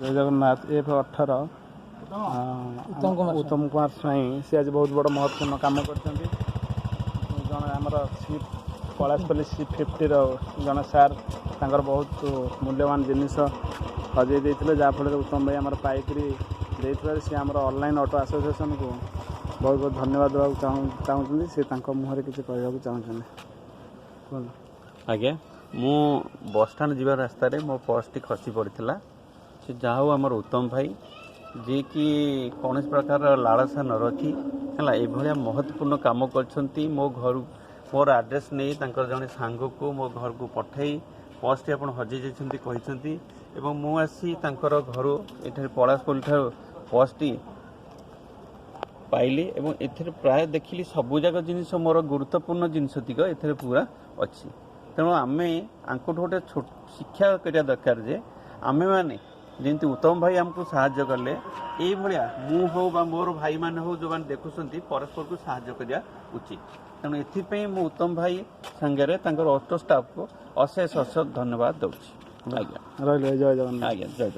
ଜୟ Jagannath. F 18 Uttam Kumar Swain, ସେ ଆଜି ବହୁତ ବଡ଼ ମହତ୍ୱପୂର୍ଣ୍ଣ କାମ କରିଛନ୍ତି। ଜଣେ ଆମର ପଳାଶପଲ୍ଲୀ ସି 50ର ଜଣେ ସାର୍ ତାଙ୍କର ବହୁତ ମୂଲ୍ୟବାନ ଜିନିଷ ହଜେଇ ଦେଇଥିଲେ, ଯାହାଫଳରେ ଉତ୍ତମ ଭାଇ ଆମର ପାଇକରି ଦେଇଥିବାରୁ ସେ ଆମର ଅନଲାଇନ୍ ଅଟୋ ଆସୋସିଏସନକୁ ବହୁତ ବହୁତ ଧନ୍ୟବାଦ ଦେବାକୁ ଚାହୁଁଛନ୍ତି। ସେ ତାଙ୍କ ମୁହଁରେ କିଛି କହିବାକୁ ଚାହୁଁଛନ୍ତି। କୁହନ୍ତୁ। ଆଜ୍ଞା, ମୁଁ ବସଷ୍ଟାଣ୍ଡ ଯିବା ରାସ୍ତାରେ ମୋ ପର୍ସଟି ଖସି ପଡ଼ିଥିଲା। ସେ ଯାହା ହଉ, ଆମର ଉତ୍ତମ ଭାଇ, ଯିଏକି କୌଣସି ପ୍ରକାର ଲାଳସା ନ ରଖି ହେଲା ଏଭଳିଆ ମହତ୍ୱପୂର୍ଣ୍ଣ କାମ କରିଛନ୍ତି। ମୋ ଘରୁ ମୋର ଆଡ୍ରେସ୍ ନେଇ ତାଙ୍କର ଜଣେ ସାଙ୍ଗକୁ ମୋ ଘରକୁ ପଠାଇ ପର୍ସଟି ଆପଣ ହଜେଇ ଯାଇଛନ୍ତି କହିଛନ୍ତି ଏବଂ ମୁଁ ଆସି ତାଙ୍କର ଘରୁ ଏଠାରେ ପଳାଶପଲ୍ଲୀ ଠାରୁ ପର୍ସଟି ପାଇଲି ଏବଂ ଏଥିରେ ପ୍ରାୟ ଦେଖିଲି ସବୁଯାକ ଜିନିଷ, ମୋର ଗୁରୁତ୍ୱପୂର୍ଣ୍ଣ ଜିନିଷ ତିକ ଏଥିରେ ପୁରା ଅଛି। ତେଣୁ ଆମେ ଆଙ୍କଠୁ ଗୋଟେ ଛୋଟ ଶିକ୍ଷା କରିବା ଦରକାର ଯେ ଆମେମାନେ ଯେମିତି ଉତ୍ତମ ଭାଇ ଆମକୁ ସାହାଯ୍ୟ କଲେ, ଏଇଭଳିଆ ମୁଁ ହଉ ବା ମୋର ଭାଇମାନେ ହଉ, ଯେଉଁମାନେ ଦେଖୁଛନ୍ତି, ପରସ୍ପରକୁ ସାହାଯ୍ୟ କରିବା ଉଚିତ। ତେଣୁ ଏଥିପାଇଁ ମୁଁ ଉତ୍ତମ ଭାଇ ସାଙ୍ଗରେ ତାଙ୍କର ଅଟୋ ଷ୍ଟାଫକୁ ଅଶେଷ ଅଶେଷ ଧନ୍ୟବାଦ ଦେଉଛି ଆଜ୍ଞା। ରହିଲେ, ଜୟ ଜଗନ୍ନାଥ। ଆଜ୍ଞା, ଜୟ ଜଗନ୍ନାଥ।